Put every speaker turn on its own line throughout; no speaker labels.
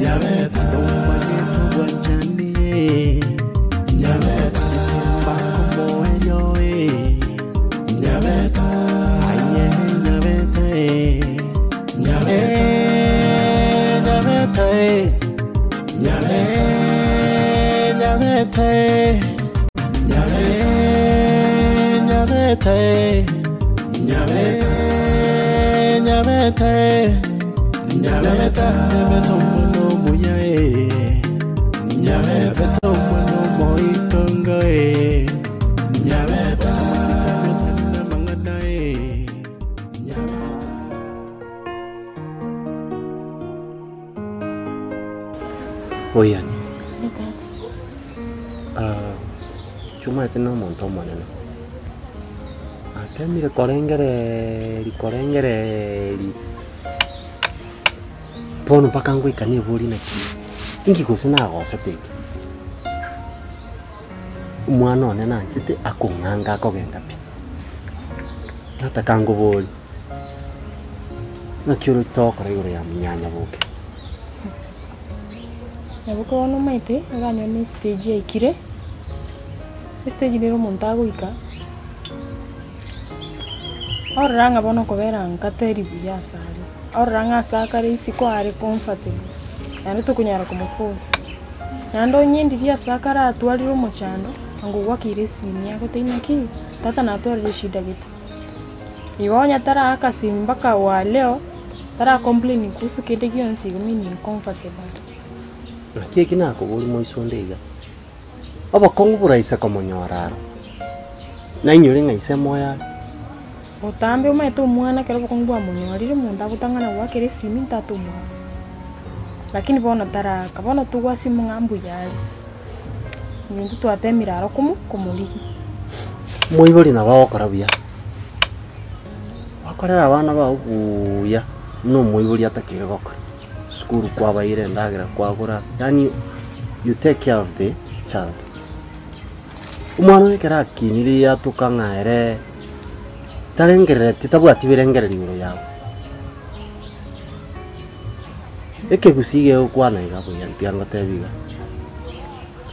Nyabeta Nomanyete obwanchani Nyabeta Bakomoerio Nyabeta Aye Nyabeta Nyabeta Nyabeta Nyabeta Nyabeta Nyabeta Nyabeta Nyabeta Nyabeta omwana omuya Nyabeta omwana omoitongo Nyabeta amasikani otari na amang'ana Nyabeta.
Oyani. Chomanyete nomonto omonene, atemire korengereria korengereria, bono mpaka ngoika nebori naki, inki gose nagosete eke? Omwana one nanchete akong'anga akogenda pi, nataka ngoborie, naki oroche togokora igoro ya monyanyaboke?
Nyaboke bono omanyete, oganyore na estage yaikire, estage nere omonto agoika, orora ng'a bono okobera nka teri buya ase are, orora ng'a ase akare isiko are comfortable, naende tokonyara komoforce. Naende onye ndiria ase akare atwarire omochando, ango gwakeire esimi agotebia naki, tata natwarire eshida gete. Igo onye taraaka simu mpaka wa leo, tara complain kuhusu kende gionsi igo meaning comfortable.
Naki eki nakoboria moiso onde iga, obokong'u boraise komonyora aro, nainyore ng'a ise moyo are.
Botambe omanyete omwana ekero obokong'u bwamonyorire omonto agotang'ana goakera esimi tata omwabo. Lakini bono taraaka, bono togwasimu ng'a mbuya are. Intwe twatemire aro komo komorigia.
Moibori nabo agokora buya, gwakorera abana bao buuya buna omoibori atakeire gokora, sukuru kwabaire endagera kwagora, yaani you take care of the child. Omwana oyo ekero akinire atoka ng'a ere tarengerereti tabwati birengererio igoro yago. Ekegusii gegokwana iga buya ntiga ngotebi iga,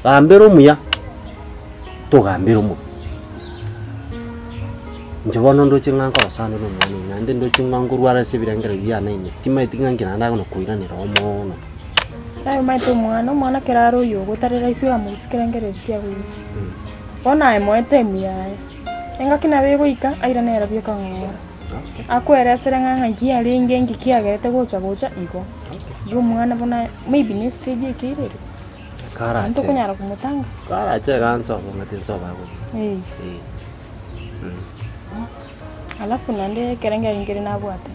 gambera omuya, togambera omobe. Inche bono ndoche ng'a nkorosa ande na omwana oyo, naende ndoche ng'a nkorwara ase ebirengererio biane ime, timanyeti ng'a nki naende akonya koiranera oo mono.
Naye omanyete omwana, omwana ekero are oyogo otari rahisi oramorusie ekerengererio kiago ime. Bono aye moe time yaye, engaki nabo egoika airane ere bweka ng'ora. Akoeresere ng'a ng'ai arenge inki kiagerete gocha gocha igo. Rigia omwana buna maybe ne stage ekeire ere,
Karache.
ntokonyara komotanga.
Karache iga nsobo ng'ati nsobo agocha.
Eh.
Eh.
Alafu naende ekerengererio nkere nabwate.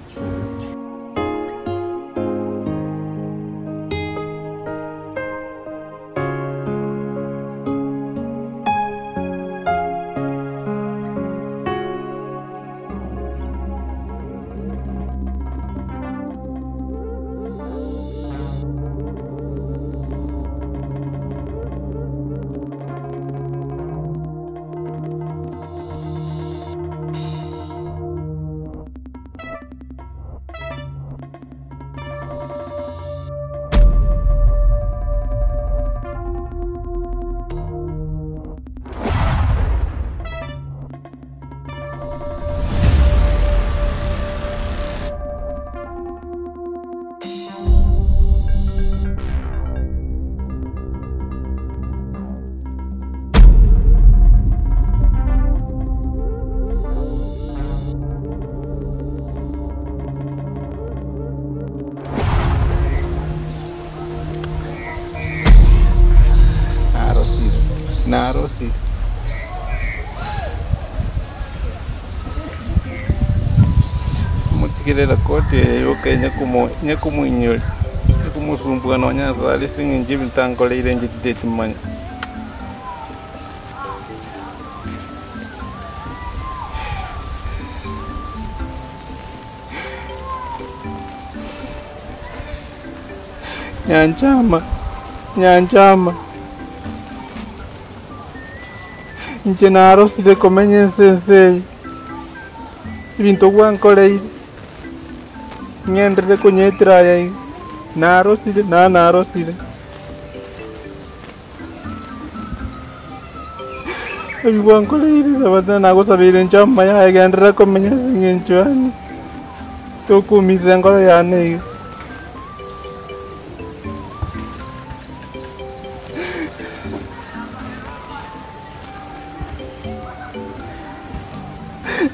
Narosire, narosire. Motigere rekodi eye yoka enye komo enye komoinyoria, enye komosumbua nonya ase are ase eng'encho ebinto ankoreire inche titetimanya. Nyanchama, Nyanchama, inche narosire komenya ense ense eye, ebinto gwankoreire, ng'enderere konyetera aya iga. Narosire na narosire. Ebi gwankoreire Sabata nagosabeire inche amaya aye genderera komenya ase eng'encho yane, tokumisa enkoro yane iga.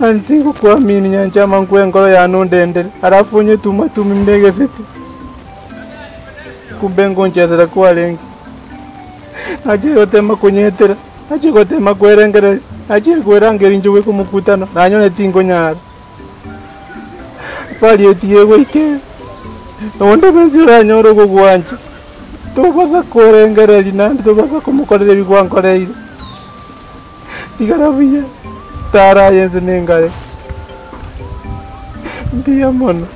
Naende tingokuamini nyancha amankwa enkoro yane ondendere, alafu onyetuma-tumi buna egeseti, kumbe ngonchesera kwarenge. Nachire gotema konyetera, nachire gotema kwerengereria, nachire kwerangeria inche bweka omokutano, nanyore tinkonyara. Barieti egoika ere, na onde bwensi oranyore ogogwancha, tobasa korengereria naende tobasa komokorera ebi gwankoreire. Tigara buya, tara aye inse nengare, mbuya mono.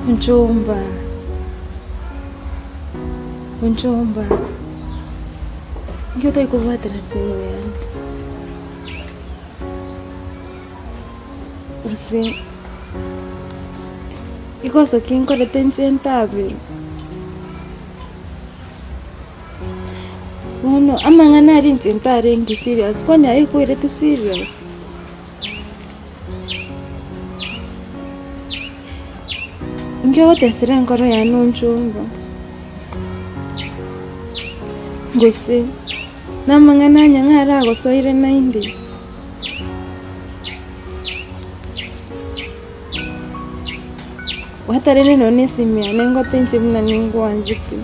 Onchomba, onchomba, inki otari kobwatera simu yane? Gose ikoso ki nkorete inche ntabirwe? Bono amang'ana aria inche ntarenge serious, kwani aye okwerete serious? Inki ogotesera enkoro yane onchomba? Gose namang'ana anyang'aa aragosoire naende? Gwatarire nonya na esimi yane ngote inche buna ningwanchete.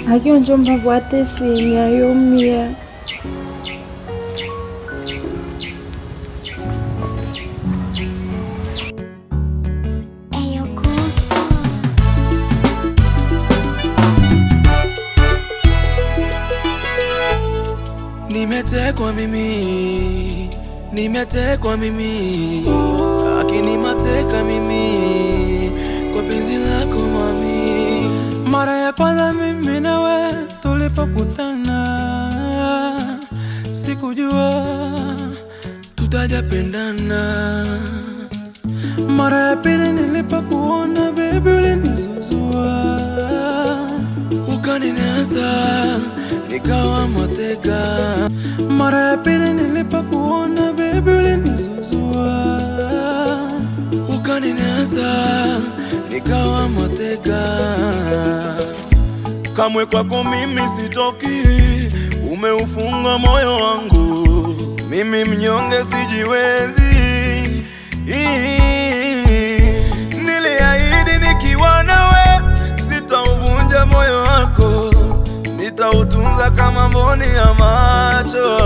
Gaki onche mbabwate esimi aye omuya.
Nimetekwa mimi, nimetekwa mimi, akinimateka mimi kwa penzi lako mami.
Mara ya kwanza mimi nawe tulipokutana, sikujua
Tutajapendana,
Mara ya pili nilipokuona baby ulinizuzua,
ukaninasa nikawa mateka.
Mara ya pili nilipokuona baby ulinizuzua,
ukaninasa nikawa mateka. Kamwe kwako mimi sitoki, umeufunga moyo wangu, mimi mnyonge sijiwezi. Niliahidi nikiwa nawe sitauvunja moyo wako, nitautunza kama mboni ya macho.